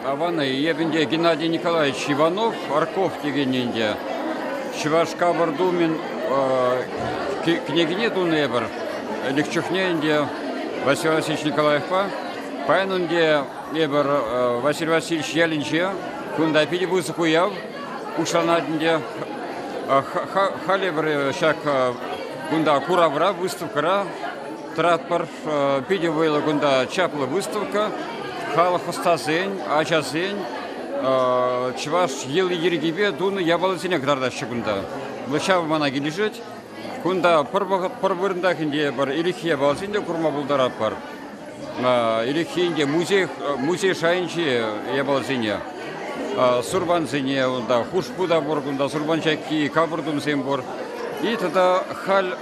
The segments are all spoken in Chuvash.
Аван-и, эп ӗнтӗ Геннадий Николаевич Иванов, Арков текен ӗнтӗ. Чӑваш Капӑр Думин кӗнекине тунӑ эпӗр. Ӗлӗк чухне ӗнтӗ Василий Васильевич Николаевпа. Паян ӗнтӗ эпӗр Василий Васильевич ялӗнче. Кунта питӗ пысӑк уяв пуҫланать ӗнтӗ. Халӗ эпӗр ҫак кунта куравра, выставкӑра тӑратпӑр. Питӗ вӑйлӑ кунта чаплӑ выставка. Халӑх ӑстасен, ачасен чӑваш йӑли-йӗркипе тунӑ япаласене кӑтартаҫҫӗ кунта. Ҫав мана килӗшет. Кунта пӗр вӑхӑт пӗр вырӑнтах ӗнтӗ пӗр ӗлӗкхи япаласене те курма пултаратпӑр. Ӗлӗкхи ӗнтӗ музей, музей шайӗнчи япаласене. Сурпансене унта хушпу та пур кунта, сурпан ҫакки, капӑр тумсем пур. И тата халь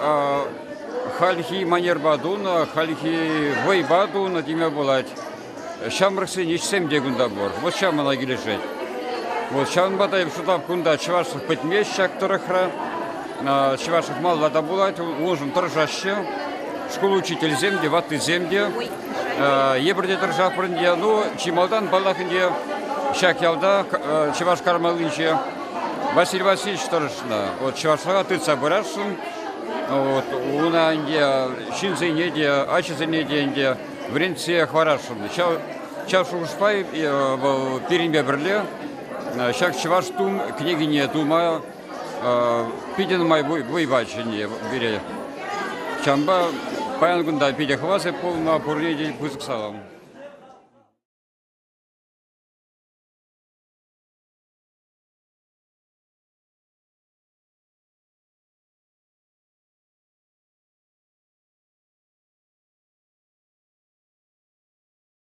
хальхи манерпа тунӑ, хальхи вӑйпа тунӑ теме пулать. Ҫамрӑксен ӗҫсем те кунта пур. Вот ҫав мана килӗшет. Вот ҫавӑнпа та эп шутлап, кунта чӑвашлӑх пӗтмест ҫак тӑрӑхра. Чӑвашлӑх малалла та пулать, уншӑн тӑрӑшаҫҫӗ. Шкул учителӗсем те, ваттисем те. Эпир те тӑрӑшатпӑр ӗнтӗ. Ну, чи малтан, паллах ӗнтӗ, ҫак ялта, Чӑваш Кармаллинче, Василий Васильевич тӑрӑшнӑ. Вот чӑвашлӑха тытса пырасшӑн. Вот, уна ӗнтӗ ҫынсене те, ачасене те ӗнтӗ вӗрентсе хӑварасшӑн. Ҫав, ҫав шухӑшпа вӑл пирӗнпе пӗрле ҫак чӑваш тум кӗнекине тума питӗ нумай вӑй пачӗ ӗнтӗ пире. Ҫавӑнпа паян кунта питӗ хавас пулма пурне те пысӑк салам.